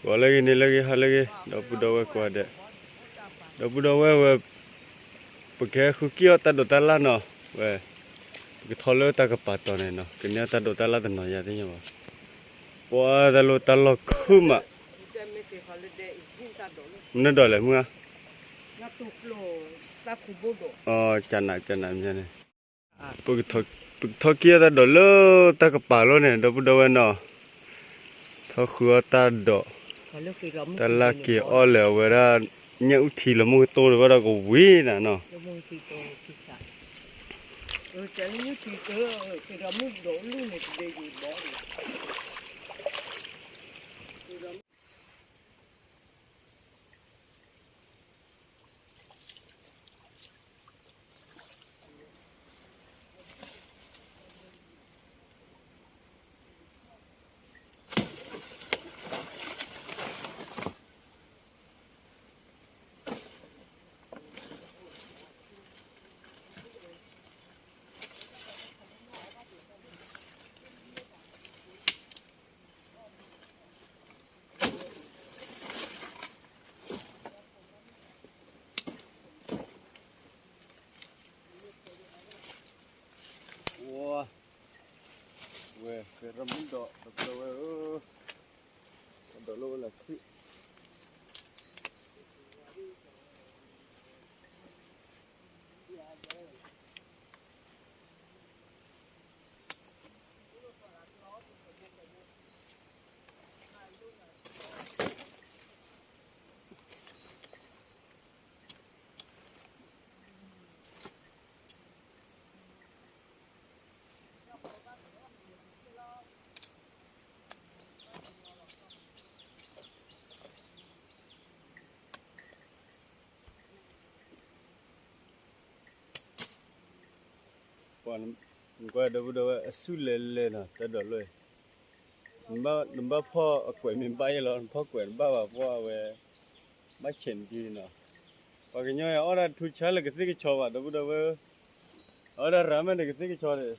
ကိးလၢဂ့ၤန့ၣ်လၢဂ့ၤ ဟါလၢဂ့ၤ ဒီပုၢ်ဒီဝဲၢ်ကိးဂၤဒဲး, ဒီပုၢ်ဒီဝဲၢ်ဝဲ, ပကဟဲဃုက့ၤအီၣ်တၢ်ဒိးတၢ်လၣ်နီၤ, ဝဲ, ပကထီၣ်လၢတၢ်ကပၤတီၤန့ၣ်နီၤ ကန့ၢ်အီၣ်တၢ်ဒိးတၢ်လၣ်တနီၤယၤသ့ၣ်ညါဘၣ်, ပှၤတၢ်လိၣ်တၢ်လီၢ်ခုမး, မနုၤဒိးလဲၣ်မုၢ်ဧါ, ကနးကနးမ့ၢ်န့ၣ် ပကထီၣ်က့ၤအီၣ်တၢ်ဒိးလၢတၢ်ကပၤလီၤန့ၣ် ဒီပုၢ်ဒီဝဲၢ်နီၤ, ထီၣ်ဃုအီၣ်တၢ်ဒိး, တၢ်လၢက့ၤအီၣ်လၢအဝဲဒၣ် ညၣ်အူထံလီၤမူကတိၤတဝဲဒီးကဝံၤနၤနီၤ.ဝဲ, ဝဲ, ဖဲရမုၢ်ဒီး ဒီပုၢ်ဒီဝဲၢ်ဧၢ, ဒီးလၢဝဲလၢစု ပှၤ, နကွၢ်ဒီပုၢ်ဒီဝဲၢ်အစုလဲၤလဲၤနီၤ တၢ်ဒိးလီၢ်အံၤ, နဘၣ်ဖီၣ်အကွဲးမ့ၢ်ဘၣ်ယဲလီၤ နဖီၣ်ကွဲးတဘၣ်ဘၣ်ပှၢ်ဝဲ, ဘၣ်ဆဲးနဒုနီၤ, ပှၤကညီအံၤအီၣ်ဒၣ်ထူဆါလၢကသ့ၣ်ကဆီဘၣ် ဒီပုၢ်ဒီဝဲၢ်, အီၣ်ဒၣ်ရၤမ့ၢ်န့ၣ်ကသ့ၣ်ကဆီန့ၣ်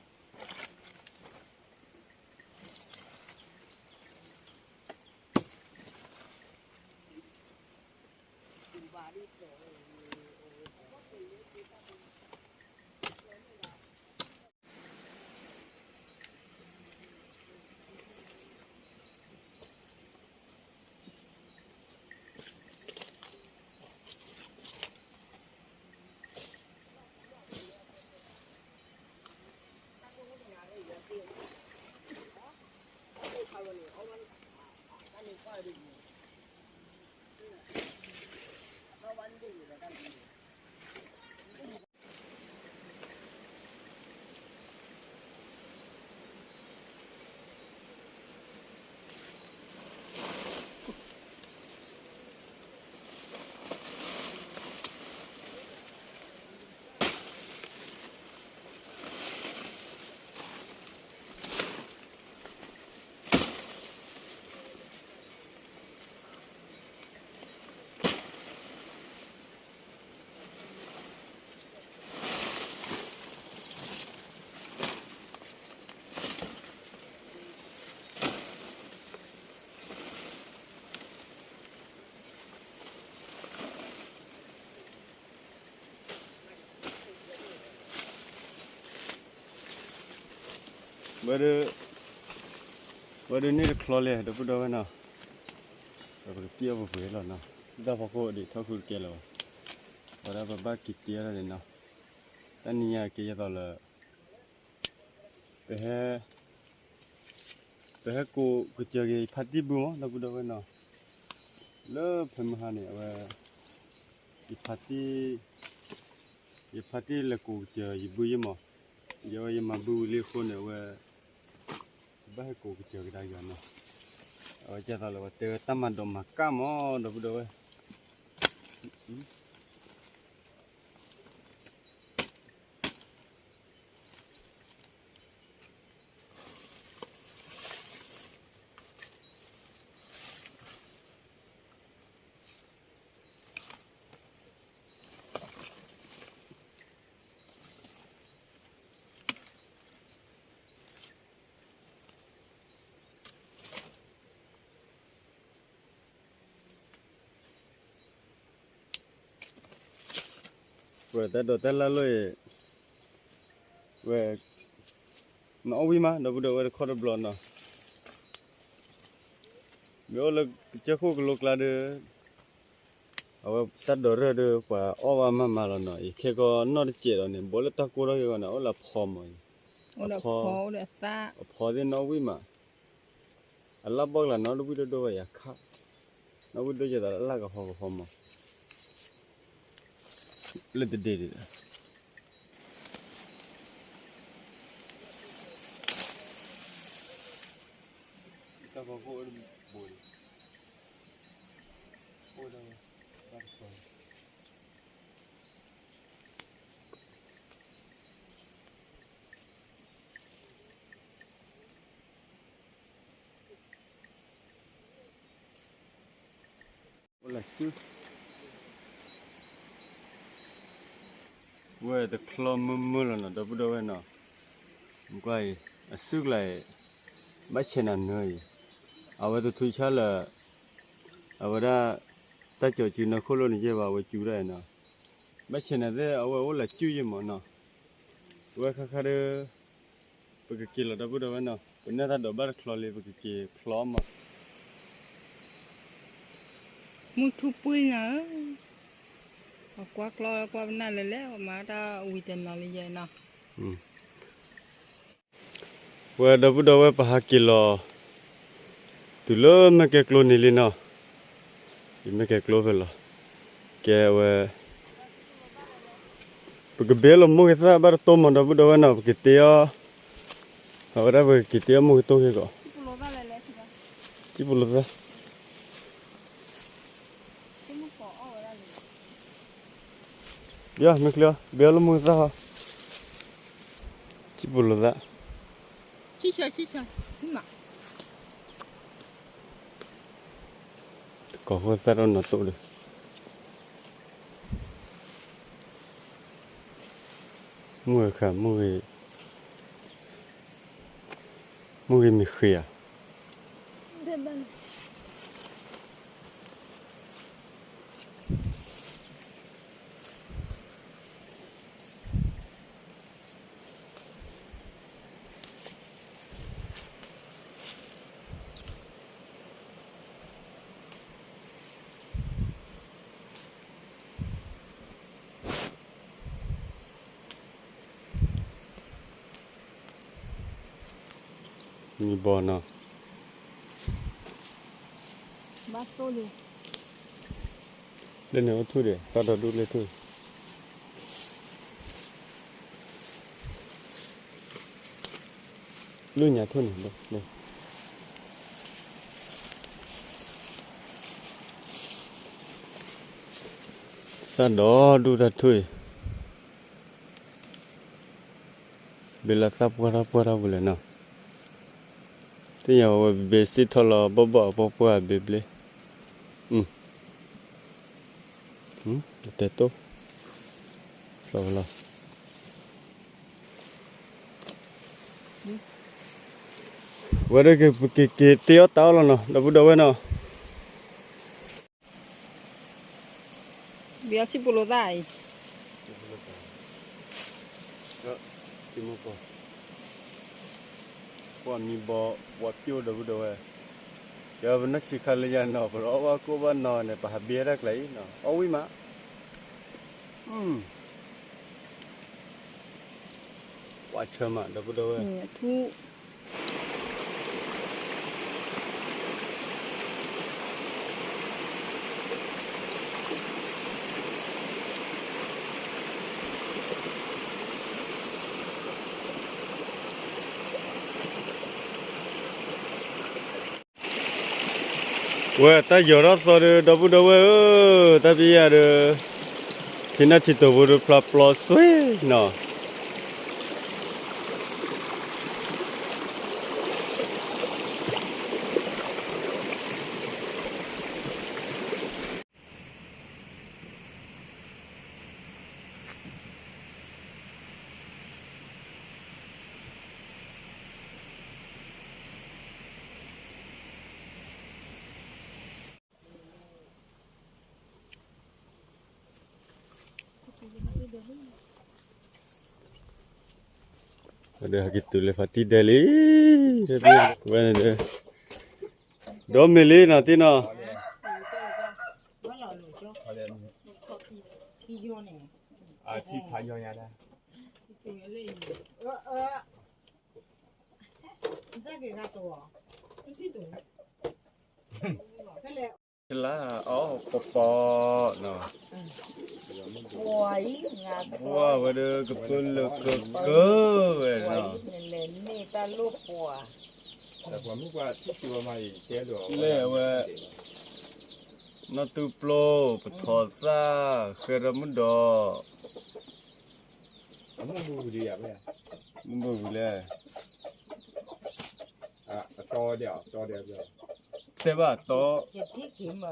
ဝဲဒၣ်, ဝဲဒၣ်န့ၣ်တချီလဲၣ် ဒီပုၢ်ဒီဝဲၢ်နီၤ, ပကတ့အီၣ်ပှဲၤပှဲၤလီၤနီၤ, တၢ်ဖီခိၣ်ဒံးထီၣ်ဃုတကဲလၢၤဘၣ်, ဝဲဒၣ်ပဘၣ်က့ၤတ့အီၣ်ဒၣ်န့ၣ်နီၤ, တနံၤညါက့ၤယသးလၢ ပဟဲ, ပဟဲကိးကစၢၤက့ၤယဖါတံၢ်ဘုမး ဒီပုၢ်ဒီဝဲၢ်နီၤ, လၢဖဲမဟါန့ၣ် အဝဲ, ယဖါတံၢ်, ယဖါတံၢ်လဲၤကိးကစၢၤယဘုယ့ၢ်မး, ယဝဲယမၤဘုဝံၤလံအဃိန့ၣ် အဝဲ, ဘၣ်ဟဲကိးကစၢၤကဒါက့ၤအီၤနီၤ, အဝဲကဲသးလၢပှၤတဲဝဲတၢ်မၤဒိးမၤကၣ်မး ဒီပုၢ်ဒီဝဲၢ် ဝဲတၢ်ဒိးတၢ်လၢ်လီၤအံၤ, ဝဲ, နအီၣ်ဝံၣ်မး ဒီပုၢ်ဒီဝဲၢ်တခီတဘျီနီၤ, မ့ၢ်အိၣ်လၢကစၢၢ်ခိၣ်ကလိကျါဒီး, အဝဲတၢ်ဒိးရၢၢ်ဒီး ပှၤအီၣ်ဘၣ်မးမးလီၤနီၤ, အံၤခဲကီနီၣ်တစဲးဒီးန့ၣ် ဘိလၢတၢ်ကိၢ်ထီၣ်က့ၤဂီၢ်န့ၣ် အိၣ်လၢအဖီမးအံၤ, အဖီ, အဖီသ့ၣ်နီၣ်ဝံၣ်မး အလၢ်ဘီၣ်ကလးနီတဝံၣ်ဒိၣ်ဒိၣ်ဝဲယၤခါ, နီတဝံၣ်ဒိၣ်ယသးလၢ်ကဟီကဟီမး, လၢတဒ့ဒ့းဒီး, တၢ်ဖီခိၣ်အိၣ်တဘိလံ, အိၣ်ဒၣ်ဝဲ, တၢ်တဖီ အိၣ်လၢစု, ဝဲတချီမုၢ်မုၢ်လီၤနီၤ ဒီပုၢ်ဒီဝဲၢ်နီၤ, ကွၢ်အံၤ, အစုကျါအံၤ, ဘၣ်ဆဲးနၤနၢအံၤ, အဝဲတထူဆါလၢာ်, အဝဲဒၣ်, တၢ်ကၠီၤစုနၢခိၣ်လိၣ်န့ၣ်ယဲၢ်ဘၣ် အဝဲစူၤဒၣ်အံၤနီၤ, ဘၣ်ဆဲးနၤသ့ၣ် အဝဲအိၣ်လၢစုယဲၢ်မးနီၤ, ဝဲခါခါဒီး ပကက့ၤလီၤဒီပုၢ်ဒီဝဲၢ်နီၤ, ပန့ၢ်တၢ်ဒိးဘၣ်တချီလံ ပကက့ၤချီမး, မုၢ်ထူၣ်ပှံၤညါဧၢ, ပှၤကွၢ်ကျီကွၢ်ပနၢ်လဲၤလဲၣ် ပမၤတၢ်ဝံၤတနီၤလံယဲၢ်နီၤ ဝဲဒီပုၢ်ဒီဝဲၢ်ပဟးက့ၤလီၤ, တုၤလၢမ့ၢ်ကဲကျိန့ၣ်လံနီၤ, ယမ့ၢ်ကဲကျိဖဲလီၤ, ကဲဝဲ, ပကဘ့ၣ်လီၤမိၢ်ဂ့ၤသၣ်ဘၣ်တတိၢ်မး ဒီပုၢ်ဒီဝဲၢ်နီၤ ပကတ့အီၤ, အဝဲဒၣ်ပကက့ၤတ့အီၤမိၢ်ဂ့ၤတိၢ်ဂ့ၤကီး, စံၣ်ပူၤလိာ်သၣ် ဘ့ၣ်အီၤ မ့ၢ်ချ့အီၤ ဘ့ၣ်အီၤလၢမိၢ်သၣ်ဟီ, စံၣ်ပူၤလိာ်သၣ်, တကိးဖိသၣ်ဒီးနီၢ်တိၢ်ဒီး, မုၢ်ဂ့ၤခါ မုၢ်ဂ့ၤ, မုၢ်ဂ့ၤမ့ၢ်ဃ့ဧါ မံဘီနီၤ, လၢန့ၣ်အိၣ်ထူၣ်ဒံး သၣ်ဒီဒူၣ်လၢထူၣ်, လူညါထူၣ်န့ၣ်, သၣ်ဒီဒူၣ်တၢ်ထူၣ်အံၤ, ဘ့လၢသၣ်ပှၢ်ထီၣ်ပှၢ်ထီၣ်ပူၤလဲၣ်နီၤ, သ့ၣ်ညါဝဲဘ့စံၣ်ထီၣ်လီၤဘီၣ်ဘီၣ်အပှၢ်ပှၢ်ဘ့ဘ့, တဲတိၢ်, ဖျီဖျီ ဝဲဒၣ်က့ၤက့ၤက့ၤတ့အီၣ်တၢ်အီၣ်လီၤနီၤ ဒီပုၢ်ဒီဝဲၢ်နီၤ, ဘ့အီစံၣ်ပူၤလိာ်သၣ်အံၤ, ပှၤမံဘီ ပှၤပျိၢ်ဒီပုၢ်ဒီဝဲၢ်, ယပနီၢ်ဆံးခါလၢယၤနီၤ ပအီၣ်ဘၣ်ကိၢ်ဘၣ်နီၤန့ၣ် ပဟးဘ့တၢ်ကျါအံၤနီၤ အီၣ်ဝံၣ်မး ပှၤဆၢမး ဒီပုၢ်ဒီဝဲၢ်, ဝဲတၢ်ယီၤထီၣ်သီဒီး ဒီပုၢ်ဒီဝဲၢ်ဧၢ, တၢ်ပယၢ်ဒီး ထံနၢ်ထံတိာ်ဖိဒီးဖျါပျီစွ့နီၤ. ပ ဒီးဟဲက့ၤတုၤလၢဖါတံၢ်ဒဲလံ, ဝဲန့ၣ်ဒီး ဒီမ့ၢ်လံနီၤတံၢ်နီၤ, လါအီၣ်ပီပီနီၤ, ပှၤဝဲဒၣ်ကပၢလၢကကၢဝဲနီၤ, လဲၤဝဲ နီၢ်တူၢ်ပျိ ပထီၣ်သၣ် ဃဲဒီမုၢ်ဒီး မုၢ်ဘုလဲၣ်, တဲဘၣ်တီ အဝဲဒၣ်မ့ၢ်တၢ်အီၣ်တဖၣ် မ့ၢ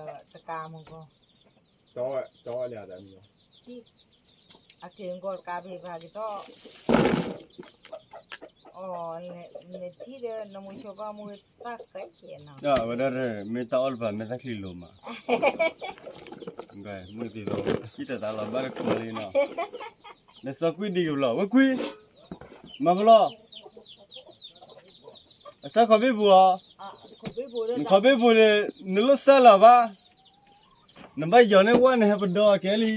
်တၢ်ချံလိၤမး, မုၢ်သ့ၣ်သီကံၣ်တသးလီၤဘၣ်တခိးလံနီၤ, နစီကွံာ်ဒံးကဘျီ ဝဲကွံာ်, မၤကလီၤ, အစၢခီဘ့ၣ်ပူၤအီၤ, နခီဘ့ၣ်ပူၤန့ၣ် နလိၣ်စၢလၢၤဘၣ်, နဘၣ်ယီၤန့ၢ်ဝဲနဟဲပဒီကဲလံ,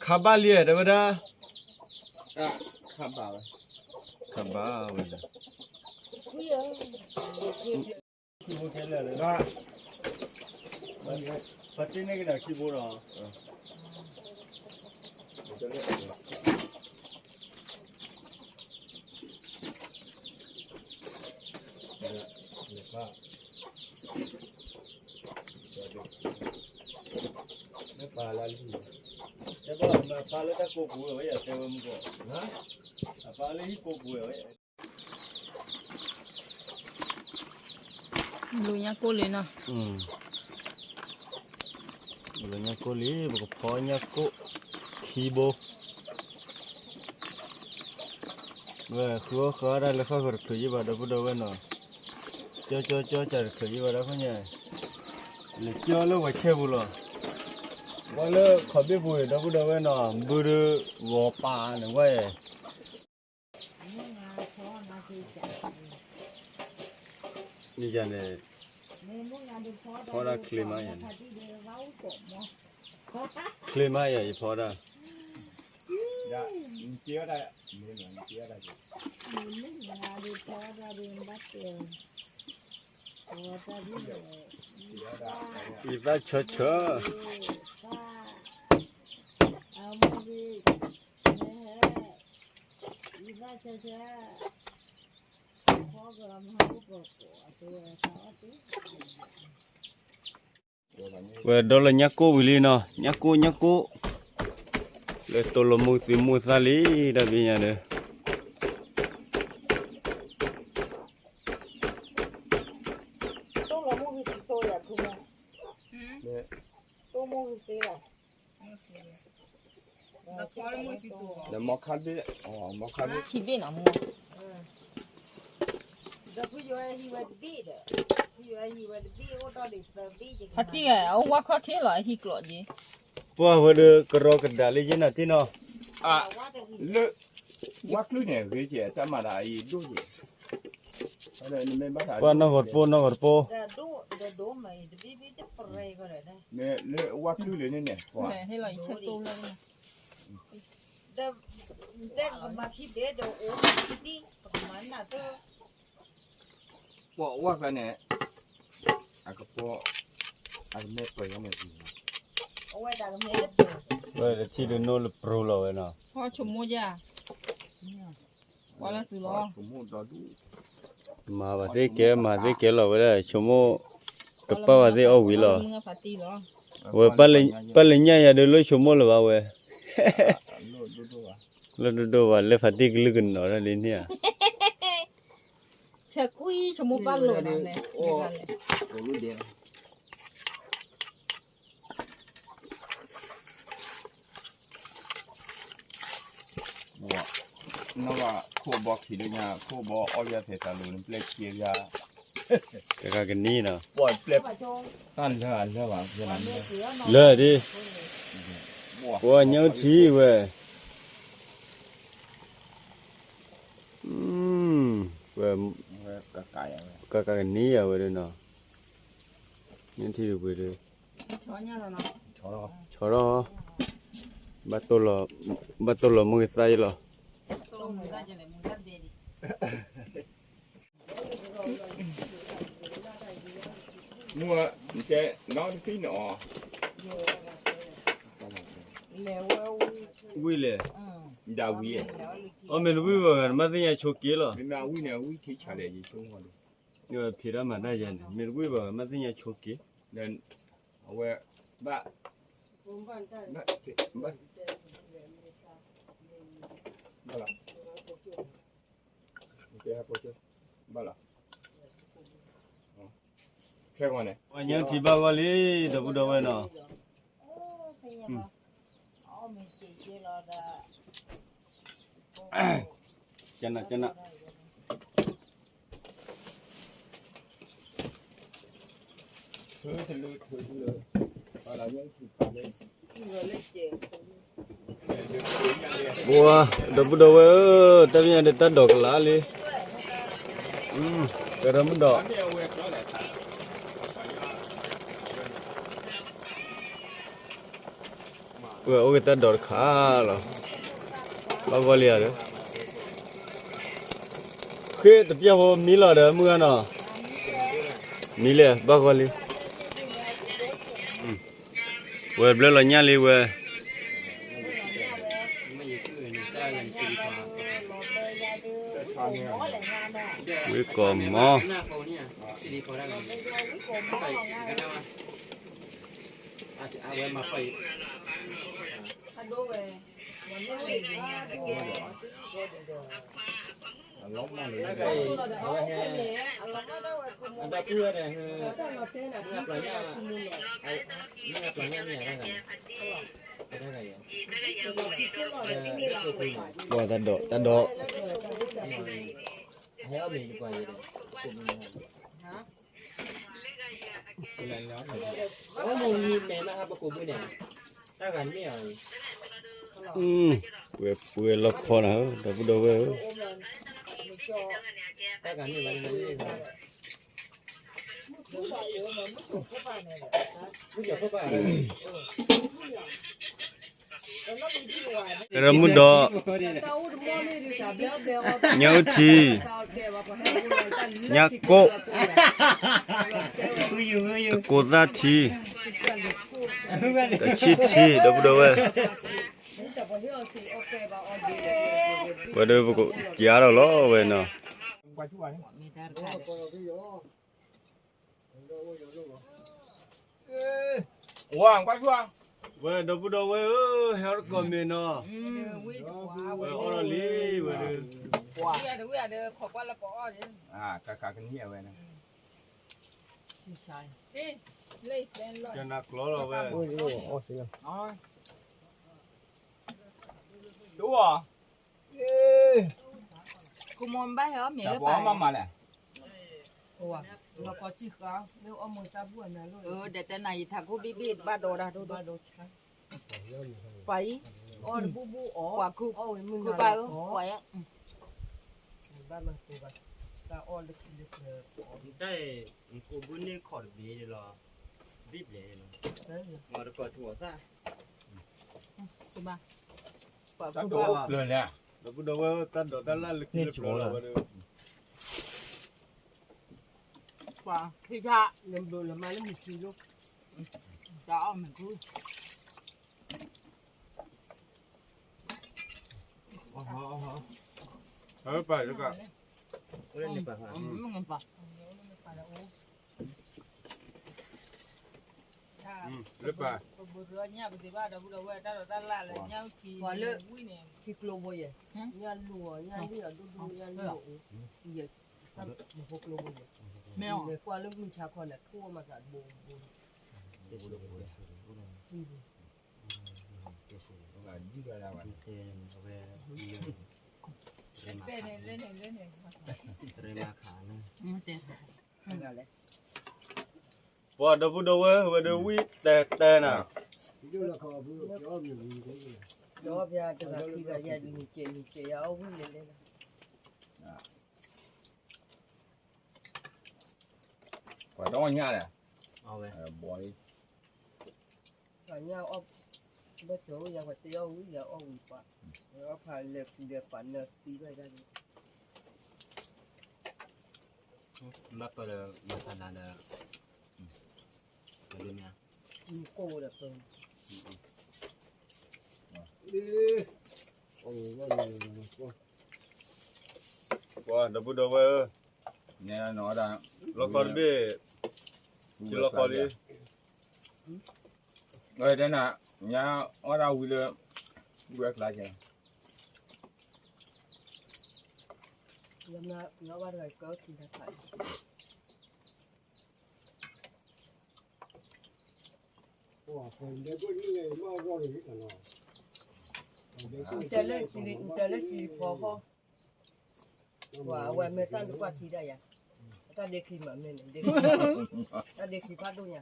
ခးဘၣ်လံတဲဝဲဒၣ်, ခးဘၣ်ဝဲ, ပှၤတ့န့ၢ်ကဒီးခံဘိဒီး မ့ၢ်ပာ်လၢလံ, တဲဘၣ်မ့ၢ်ပာ်လၢတၢ်ကိးပူၤဝဲ တဲဝဲမုၢ်ကီၢ်, အပာ်လၢဟံၣ်ကိးပူၤဝဲ, လူညါကိၣ်လံနီၤ, လူညါကိၣ်လံ ပကဖီညါကိၣ်, ခံဘိ ဝဲဃုအီၣ်ဃုအီၣ်ဒၣ်လၢဃၣ်ဃၢၤတချုးယံၢ်ဘၣ်ဒီပုၢ်ဒီဝဲၢ်နီၤ, ကၠီကၠီကၠီကၢ်တချုးယံၢ်ဘၣ်ဒီးဖဲညါ, လဲၤကၠီလၢဝဲဆဲပူၤလီၤ, ဝဲလၢခီဘ့ၣ်ပူၤဒီပုၢ်ဒီဝဲၢ်နီၤ ဘုဒုဂီၤပာ်န့ၣ်ဝဲ, န့ၣ်ယၤန့ၣ်, ဖီဒၣ်ချ့မးယၤန့ၣ်, ချ့မးယၤယဖီဒၣ် ယသးဆၢဆၢ, ဝဲဒီလၢညါကိၣ်ဝံၤလံနီၤ, ညါကိၣ်ညါကိၣ်, လၢတိၢ်လီၤမုၢ်သံးမုၢ်သၣ်လံ, တၢ်ဘံညါဒီး တိၢ်လီၤမုၢ်သံးသ့လီၤ, တိၢ်မုၢ်သံးသ့လီၤ, မီခါဘ့ၣ်, မီခါဘ့ၣ်, ခံဘ့ၣ်နီၤမူ, ဒီးဖုယွၤဟံးဝဲတဘ့ၣ်ဒီး, ဖုယွၤဟံးဝဲတဘ့ၣ်အိၣ်ဒီးသၢဘ့ၣ်, ဖါတံၢ်ဂၤအဝဲခီၣ်ထံးလီၤအဟံးကျိးက့ၤ, ပှၤဝဲဒီးကရီကဒါလံယဲၢ်နၤတ့ၢ်နီၤ, လၢ ဝါကျုန့ၣ် ဂ့ၤကဲ တၢ်မၤဒၣ်အံၤဒိၣ်ကဲ, ပှၤနီၢ်ဂီၤတပိၢ် နီၢ်ဂီၤတပိၢ်, လၢဝါကျုလၢန့ၣ်န့ၣ်, ပှၤဝါကျုန့ၣ် အကပီၤ အကမဲာ်ပၢၢ်န့ၣ်, ဝဲတထံၣ်ဒုးနိၣ်လၢပရူလီၤဝဲနီၤ, ဆိကမိၣ်ယါ, ပှၤလၢသုးလီၤ, မၤဘၣ်သ့ၣ်ကဲ မၤသ့ၣ်ကဲလီၤဝဲဒၣ် ဆိကမိၣ်, တပာ်ဘၣ်သ့ၣ်အီၣ်ဝံၤလီၤ, ဝဲ ပၢ်လၢညါယၤဒုးလၢဆိကမိၣ်လၢၤဘၣ်ဝဲ, လၢဒိၣ်ဒိၣ်ဘၣ် လၢဖါတံၢ်ကလုၢ်ကနီၤတၢ်လံန့ၣ်ဧါ, ဆဲးကွံဆိကမိၣ်ပၢ်လိာ်နီၤန့ၣ်, နီၢ်ဘၣ်ခိၣ်ဘီခံလၢညါ ခိၣ်ဘီအီၣ်ယၤထဲတၢ်လိၤန့ၣ် ပျဲၢ်ခံယၤ, တဂၤကနံၤနီၤ, တၢ်လၢအလၢဘၣ်, လၢဒ်, ပှၤညါထံဝဲ, ကကနံၣ်ယၤဝဲဒၣ်နီၤ, န့ၣ်ထံၣ်တပှ့ၤဒၣ်, ဆီထီၣ်, ဘၣ်တိၢ်လီၤမုၢ်ကသၣ်အံၤလီၤ. မုၢ်တဲနီတသံန့ၣ်အီၤ, ဝံၤလဲၣ်, ဒၣ်ဝံၤ, အီၣ်မ့ၢ်တဝံၤဘၣ်ဂၤ နဘၣ်သ့ၣ်ညါဆိက့လီၤ. မ့ၢ်ဝံၤန့ၣ် ဝံၤထံဆးလဲၣ် ယဆိကမိၣ်ဒီး, ဖံးတၢ်မၤတၢ်ယဲန့ၣ် မ့ၢ်တဝံၤဘၣ်ဂၤ ဘၣ်သ့ၣ်ညါဆိက့, အဝဲ, ဘၣ်, ဘၣ်, ဘၣ်လီၤ, ဘၣ်လီၤ, ခဲကီန့ၣ် ပှၤညါထံဘၣ်ဂီၢ်လံ ဒီပုၢ်ဒီဝဲၢ်နီၤ, ကနၣ်ကနၣ်, ပှၤဒီပုၢ်ဒီဝဲၢ်ဧၢ, တၢ်ပညိၣ်ဒီးတၢ်ဒိးကလါလံ, ကရၢမုၢ်ဒီး ပှၤအိၣ်က့ၤတၢ်ဒိးတခါလီၤ, ဘၣ်ဂီၢ်လံဧါဒီး, ဃ့တပျၢ်ဖိမံလီၤဒီးမုၢ်ဂၤနီၤ, မံလဲၣ် ဘၣ်ဂီၢ်လံ, ဝဲဘျၢလီၤညၣ်လံဝဲ, ဝံကိးမီ ပှၤတၢ်ဒိး တၢ်ဒိး ပှဲၤပှဲၤလီၤခီနၤဧၢ ဒီပုၢ်ဒီဝဲၢ်ဧၢ, ကရၢမုၢ်ဒီး ညၣ်အုၣ်ထံ, ညၣ်ကိၣ်, တကိးသၣ်ထံ, တဆံၣ်ထံ, ဒီပုၢ်ဒီဝဲၢ်, ဝဲဒီးပကကးထီၣ်လီၤဝဲနီၤ. ဝဲဒီပုၢ်ဒီဝဲၢ်ဧၢ, ဟဲအီၣ်တကိးမ့ၤနီၤ, ဝဲအီၣ်လီၤလံဝဲဒီး, ကကနံၣ်အဝဲန့ၣ်, ကနၣ်ကျီလီၤဝဲ, တအိၣ်, ကမီဘၣ်ဟဲအီၣ်မ့ၤလၢပၢ်, ဒီးတဲနၤယထးခိၣ်ဘံၣ်ဘံၣ်ဘၣ်ဒီးဒၣ်ဒိၣ်ဒိၣ်, ပှၤအံၤ, ပှၤခု, ခုဘၣ်ဧၢ, ပှၤအံၤ, တၢ်အီၣ်လၢခံလၢပျၢၤ, တၢ်အံၤ, ကိးဘုန့ၢ်ခီၣ်တဘ့ၣ်လီၤ, ဘံၣ်ဘျဲၣ်လီၤ, မ့ၢ်တကီၢ်ထူအီၤသၣ်, ပှၤခုဘၣ်, ဒီပုၢ်ဒီဝဲၢ်တၢ်ဒိးတၢ်လၢ်လၢခံလၢပျၢၤလီၤဝဲဒီး, ပှၤခံဆၣ်, နဘျိးလၢမၤလၢမုၢ်ထံလိၤ, တၢ်အီၣ်မ့ၤခု ပၢ်, လၢပၢ်, ပှၤလၢထံကျိဘိယဲၢ်, ညၣ်လူၤအီၤ, ညၣ်လံၣ်အီၤဒိၣ်ဒိၣ်, ညၣ်လံၣ်အီၤဒိၣ်ဒိၣ်, ယဲၢ်, မ့ၢ်ဟိကျိဘိယဲၢ်, မ့ၢ်ကွၢ်လၢမုၢ်ဆါခီန့ၣ် ထူၣ်အီၤမၤသးဘိဘိ တဲန့ၣ်, တဲန့ၣ်, တဲခါ, ပှၤဒီပုၢ်ဒီဝဲၢ်ဝဲဒီးဝံၣ်တဲတဲနၤ, ဒီးပှၤတဂၤခံဂၤယဲၢ်ဒုးနံၤကဲးနံၤကဲးယၤအီၣ်ဝံၣ်လဲၤလဲၤလီၤ. ပှၤတအီၣ်ညၣ်လဲၣ်, အဝဲ, ဘီလံ, ပှၤညၣ်အီၣ်, ဘၣ်စၢၤအိၣ်ယၤ ပှၤတအီၣ်ဝံၤယၤအီၣ်ဝံၤပှၤ, အီၣ်ဖးလဲၤပှၤနၢသံဘၣ်ဒၣ်န့ၣ်, ဘၣ်ပၢၢ်ဒီး မၤသးနၤဒီး, ပှၤဒ်န့ၣ်, ကိၣ်ဒီးပၢၢ်, ပှၤဒီပုၢ်ဒီဝဲၢ်ဧၢ, န့ၣ်နဒၣ်, လီၢ်ကီၢ်တဘ့ၣ်, ကလီၢ်ကီၢ်လံ, ဝဲတဲနၤ, ညါအီၣ်ဒၣ်ဝံၤလၢ, ဝဲကျါကဲ, လၢမၤလီၤဘၣ်တဂၤကၢခံတခါ, တဲလၢ, တဲလၢစံးဖီဃီ, ပှၤအဝဲမ့ၢ်တၢ်တကွၢ်ထံဒၣ်ယၤ, တၢ်ဒ့ခံမးမ့ၢ်န့ၣ်, တၢ်ဒ့ခံဖးဒိၣ်ညါ,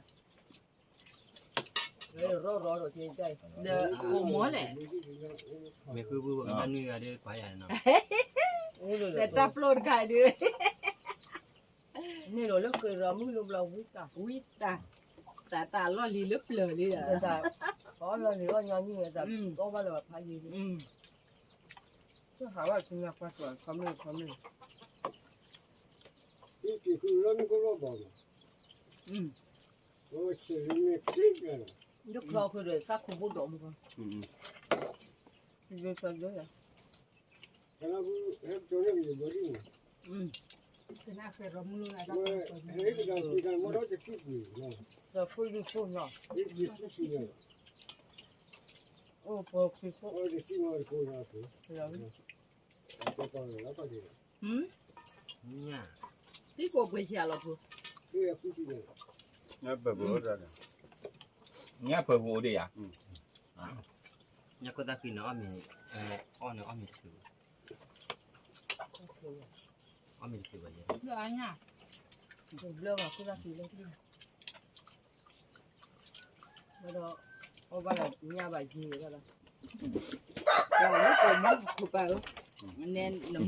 ဒီးကိးမီၤလဲၣ်, မ့ၢ်ဃုပူၤပကနၣ်နွံဂၤဒီးကွၢ်ယၤနီၤ, ဒီးတၢ်ပျိတခါဒီး, န့ၣ်လီၤလၢကရၤမုၢ်လၢဘျီဝံတၢ်, ဝံတၢ်, တၢ်တၢ်လီၢ်လံၤလၢပျၢၤလံ, အီၣ်လီၤလံၤအီၣ်ညီနုၢ်ဝဲတၢ်, အီၣ်ဘၣ်လၢၤဘၣ်ဖးယံၤလံ, ကဟးဘၣ်ဆူညါကွၢ်ကွၢ် ခီမ့ၢ်ခီမ့ၢ်, ဒ်ချီဃုာ်ဒီးသးခိၣ်ဘိဒိၣ်မူ, သးခိၣ်ယုၢ်ခိၣ်နီၤ, အိၣ်ပှၤခံခိၣ်, သံကိးပှ့ၤဆံးလီၤဖိ, ညၣ်ပၢၢ်ပူၤအိၣ်ဒံးယၤ, ညၣ်ခိၣ်သၣ်ဃံန့ၣ်အီၣ်မ့ၤ, အီၣ်န့ၣ်အီၣ်မ့ၤတချုးဘၣ်, အီၣ်မ့ၤတချုးဘၣ်ယဲ, ဘျၢဘၣ်ခိၣ်သၣ်ဃံလၢ, ဒီး, အီၣ်ဘၣ်လၢညၣ်ဘၣ်ယံၤဘၣ်လီၤ, ပှၤလၢကိးမီၤခိၣ်ပၢ်ဧၢ, န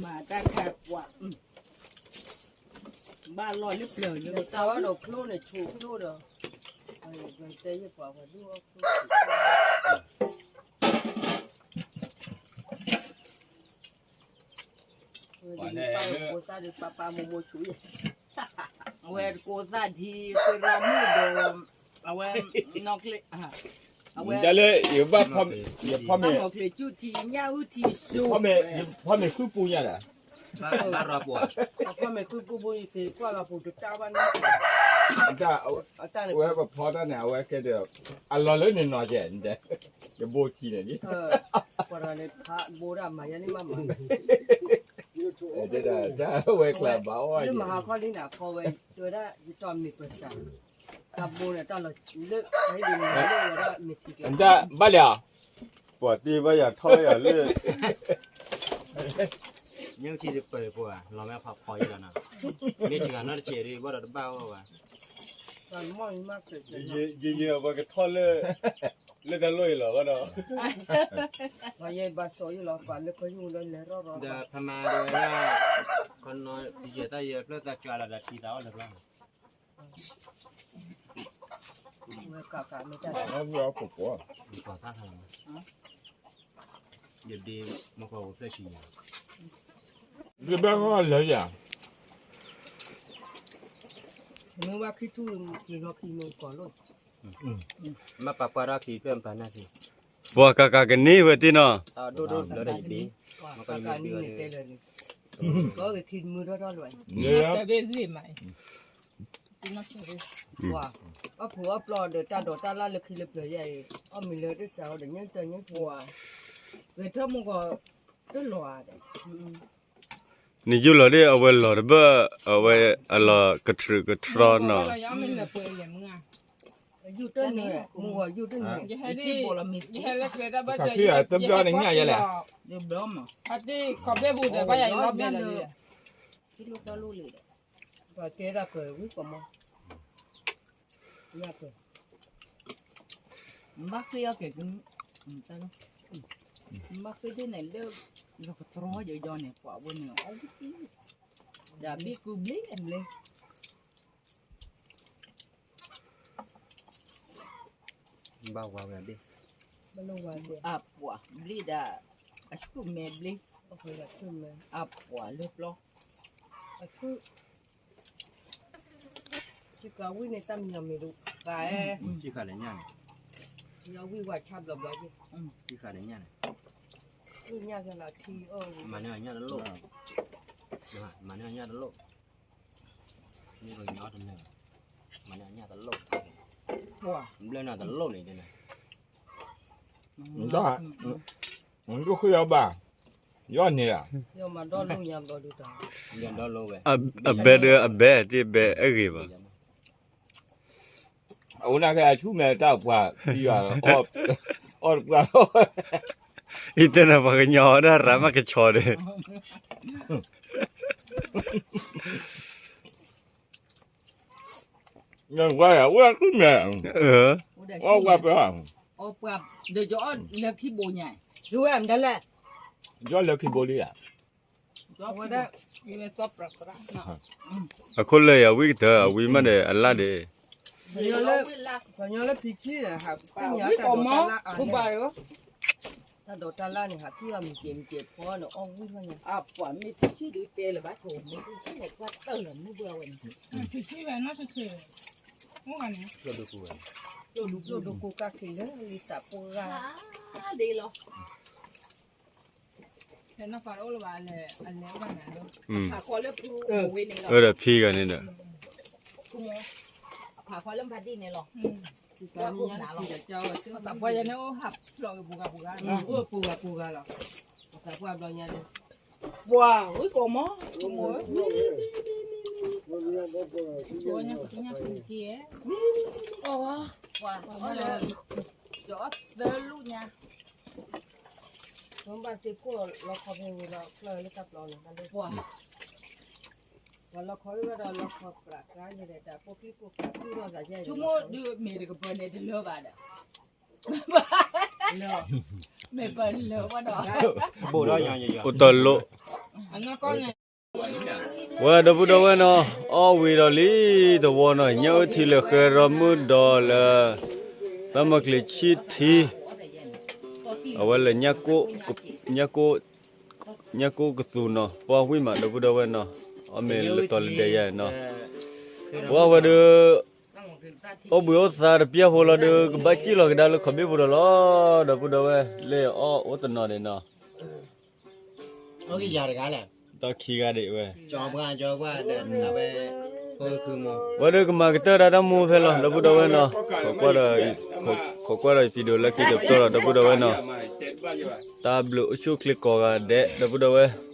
မၤတၢ်ခါပှၤ, ဘၣ်လီၢ်လၢပျၢၤလၢ, တၢ်ဝဲဒီးကျိန့ၣ် ဆိးကျိဒီး, တဲယပှၤပှၤဒိၣ်အီၣ်ကျိ ကိးသၣ်ဒ်ပၢ်ပၢ်မိၢ်မိၢ်ဆူၣ်, အဝဲကိးသၣ်ဒ်သရၣ်မုၣ်ဒီး, အဝဲ, နီၢ်ချ့, အဝဲဒ်လၢ, ယဘၣ်ဖီမ့ၤ, ယဖီမ့ၤ, ယဖီမ့ၤဃုပူညါဒီး, ဖီမ့ၤဃုပူပူ, ယက့ၤကွၢ်လီၤပူၤတတၢ်ဘၣ်န့ၣ်, အဝဲပဖီတၢ်န့ၣ် အဝဲကဲဒီး, အလီၢ်လၢနနီၤကဲ, ယဘိထံန့ၣ်, ပှၤတဂၤန့ၣ်, ဘိဒၣ်မၤယဲန့ၣ်မးမး, တၢ်ဝဲကျါဘၣ်အီၣ်, လၢမဟါခီလံန့ၣ် အဖီဝဲ, တဲဝဲဒၣ်ယတီၢ်မ့ၢ်ပစၢ်, တၢ်ဘိန့ၣ်တၢ်လီၤလၢ, ဘၣ်လံဧါ, ပှၤတ့ဘၣ်ယၤထီၣ်ယၤလၢ, မ့ၢ်ထံတပၢၤပှၤ လီၤမ့ၢ်ဖးဖီယဲလီၤနီၤ, မ့ၢ်စှၤနီတစဲးဒီး ဘၣ်ဒီးတဘၣ်အီၣ်ဘၣ်, ယယပှၤကထီၣ်လၢ, လၢတၢ်လိၣ်အံၤလီၤဘၣ်ဒီး, ပှၤယဲဘၣ်စီၤယဲလီၤ ပှၤလၢကယိၣ်လၢလဲၤရီၣ်ရီၣ်, ဒီးဖးမၤဒီးဝဲဒၣ်, ခီနီၤ, ယဲတၢ်ယဲဖျၢၣ်သးကွၢ်လီၤဒီးထံသးအီၣ်လၢၤဘျီ ဝဲကကမ့ၢ်တၢ်, ယဒ့မီၢ်ကီၢ်ဝဲဖျၢၣ်ဆံညါ, ယဘၣ်ဂီၢ်လၢယၤ, မ့ၢ်ဝဲခံထူၣ်, ခံလီၤခံမ့ၢ်ကီၢ်လိၣ်, မ့ၢ်ပာ်ပှၤဒီးခံဖျၢၣ်ပာ်နၢ်ခံ, ပှၤကကကန့ၢ်ဝဲသ့ၣ်နီၤ, တၢ်ဒိၣ်ဒိၣ်ဘျၢဒီးယဘ့, မ့ၢ်ကီၢ်ယဘ့ဝဲ, ကီၢ်က့ၤခံတမုာ်ထီၣ်ထီၣ်လၢၤ, ပှၤ, အီၣ်ဖှိၣ်အီၣ်ပျီဒီးတၢ်ဒိးတၢ်လၢ်လၢခံလၢပျၢၤယဲအံၤ, အီၣ်မ့ၤလၢတစးဝဲဒီးညၣ်တၢ်ညၣ်ပှၤ, ဂဲၤထၢၣ်မူကီၢ်, တလီၤဧါဒီး နယူၢ်လီၤဒ်အဝဲလီၤတဘၣ်, အဝဲအလီၤကထြုးကထြီနီၤ, ယူၢ်တန့ၢ်, မူဂီၤယူၢ်တန့ၢ်, ယဟဲလၢကျဲဒၣ်ဘၣ်, တဘျီန့ၣ်ညၣ်ယဲလဲၣ်, ဟးတ့ခီဘဲပူၤဒီးဘၣ်ယၤယလီၤဘဲလီၤ, ပှၤတဲဒၣ်ပၢၤဝံၤကမီၤ, ညၣ်ပၢၤ နဘၣ်ဃ့အီၣ်က့ၤ, နဘၣ်ဃ့ဒ်န့ၣ်လၢ, လီၤကတြီယီၤယီၤန့ၣ် ပှၤဝဲန့ၣ်အီၣ်ဝံၤ, ဒီးဘ့ၣ်ကူဘျ့ဘျ့, ဘျ့, ဘၣ်ဝါဝဲဘ့ၣ်, အပှၤဘျ့ဒၣ်, အဆူၣ်မဲဘျ့, အပှၤလၢပျီ, အဆူၣ်, ဆ့ကၤဝံၣ်န့ၣ် တၢ်မံၤနီၤမံၤဒိၣ်, ကၤအဲ, ဆ့ကၤလၢညၣ်န့ၣ်, ယဝံၣ်ဝါဆါဘျီဘျီ, ဆ့ကၤလၢညၣ်န့ၣ်, ဝံၣ်ညၣ်ဖျါလီၤထံအီၣ်, မၤန့ၢ်အညၣ်တလိၣ်, မၤန့ၢ်အညၣ်တလိၣ်, မ့ၢ်ကညီတနၢၤ, မၤန့ၢ်အညၣ်တလိၣ်, ဘျၢနၤတလိၣ်န့ၣ်, ဒိၣ်ဃ့အီၤဘၣ်, ယီၢ်န့ၣ်ဧါ, အဘဲဒၣ်အဘဲသ့ၣ်ဘဲအဂ့ၤဘၣ်, အဝဲနာ်က့အဆူၣ်မဲာ်တၢ်ပှၤ, အီၣ်တပှၤ, အံၤတဲနၤပှၤကညီဒၣ်ရၤမးကဆီဒီး ဝဲဆူၣ်မဲာ်, အီၣ်ဝဲပှၤ, ဒီးယအီၣ်လၢခံဘိညါ, ယအီၣ်လၢခံဘိလံဧါ, အခိၣ်လၢယဝံၣ်ကတၢၢ် အဝံၣ်မးဒီးအလၢ်ဒီး, ပှၤညီလၢဖံဆံၣ်န့ၣ်, ပှၤညီလၢတၢ်ဒိးတၢ်လၢ်န့ၣ်, တၢ်ဒိးတၢ်လၢ်န့ၣ်ဟးက့ၢ်အီၤမံၤက့ၤမံၤက့ၤဖီန့ၣ် အီၣ်ဝံၣ်ဖဲညါ, အပှၤမ့ၢ်ဖံဆံၣ်ဒုးတဲလၢၤဘၣ်ဆိ မ့ၢ်ဖံဆံၣ်န့ၣ် ကွၢ်တၢၢ်လီၤမုၢ်ဘှၢ်ဝဲန့ၣ်, ဖံဆံၣ်ဝဲနီၢ်ဆံးဆံး, ကျိၣ်ဒိၣ်ကျိၣ်ဒိၣ်ကိးကၢ်ချ့လၢလံသးပှၢ်ဂၤ, ဒ်လီၤ ဖဲနီၢ်ဖးတအိၣ်လၢၤဘၣ်, အလဲၤအိၣ်ဘၣ်န့ၣ်ဒီး, အဖးဃီလၢပူၤဝဲန့ၣ်လီၤ, အဖးဃီလၢမဖးဒံၣ်န့ၣ်လီၤ, ပှၤယဲန့ၣ်အိၣ်ဟးဖျိးက့ၤပူၤဂၤပူၤဂၤ, အိၣ်ပူၤဂၤပူၤဂၤလီၤ, ပသးပှၢ်ဘျီညါဒီး, ပှၤဝံၣ်ကိးမး, မ့ၢ်, မ့ၢ်, မ့ၢ်, မ့ၢ်, မ့ၢ်, မ့ၢ်, ပှၤ, ပှၤလၢ, ယအီၣ်သၢလူၢ်ညါ ဘၣ်သ့ၣ်ခိၣ်လီခီဖဲဝံၤဒီး ကျၢၢ်လၢတၢ်ပျီန့ၣ် ပှၤ, ပှၤလီခီဝံၤဘၣ်ဒီးလီခီပြးကျါန့ၣ်ဒီး တၢ်ပိာ်ကျံကိးကျါ သူၣ်ထီၣ်သးယဲၢ်, ဆိကမိၣ်ဒုးမ့ၢ်တကပၤန့ၣ် တလၢဘၣ်ဒီး, မ့ၢ်ပလၢဘၣ်ဒီး, အိၣ်တၢ်လိၣ် ဝဲဒီပုၢ်ဒီဝဲၢ်နီၤ, အီၣ်ဝံၤဒီးလံတဝီနီၤ, ညၣ်အုၣ်ထံလၢာ်ဃဲရီမုၢ်ဒီးလၢ သၢမုၢ်ကျ့ၤဆံၣ်ထံ, အဝဲလၢ ညၣ်ကိၣ်ကသူနီၤ, ပှၢ်ဝံၣ်မး ဒီပုၢ်ဒီဝဲၢ်နီၤ, အီၣ်မ့ၢ်လၢတီၤလၢဒဲးယါနီၤ, ပှၢ်ဝဲဒီး အိၣ်ဘှံးအိၣ်သါတပျၢ်ဖိလီၤဒီး ကဘၣ်စံၣ်လီၤကဒါလၢခီဘ့ၣ်ဖိဒီးလီၤ, ဒီပုၢ်ဒီဝဲၢ် လၢအီၣ်အိၣ်တနီၤန့ၣ်နီၤ တၢ်ခံဂၤဒံးဝဲ, ဝဲဒီးကမၤကတၢၢ်ဒၣ်တၢ်မူဖဲလီၤ ဒီပုၢ်ဒီဝဲၢ်နီၤ, ခိးကွၢ်ဒီးယဖံးဒိၣ်လၢခံတပတီၢ်လီၤ ဒီပုၢ်ဒီဝဲၢ်နီၤ, တၢ်ဘျုးအိၣ်ဆူၣ်အိၣ်ချ့ကိးဂၤဒဲး ဒီပုၢ်ဒီဝဲၢ်